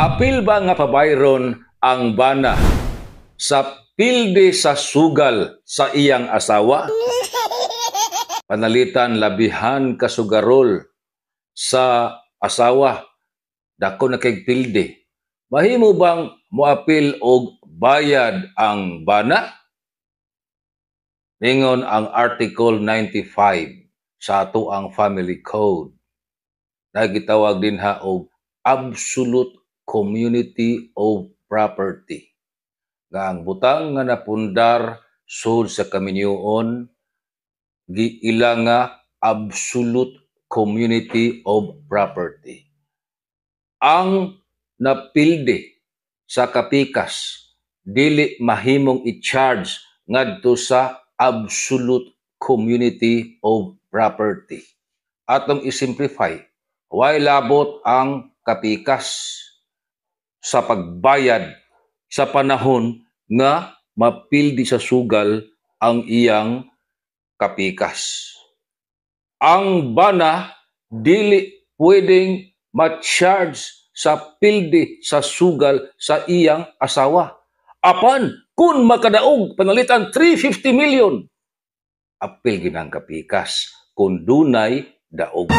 Apil ba nga pabayron ang bana sa pildi sa sugal sa iyang asawa? Panalitan labihan kasugarol sa asawa, dako na kay pildi. Mahimo bang moapil og bayad ang bana? Ningon ang Article 95 sa ato ang Family Code, na gitawag dinha og absolute community of property, nga ang butang nga napundar sud sa kaminyoon giila nga absolute community of property. Ang napildi sa kapikas dili mahimong i-charge ngadto sa absolute community of property. Atong i-simplify, way labot ang kapikas sa pagbayad sa panahon nga mapildi sa sugal ang iyang kapikas. Ang bana dili pwedeng ma-charge sa pildi sa sugal sa iyang asawa. Apan kung makadaog panalitan 350 million, apil ginang kapikas kung dunay daog.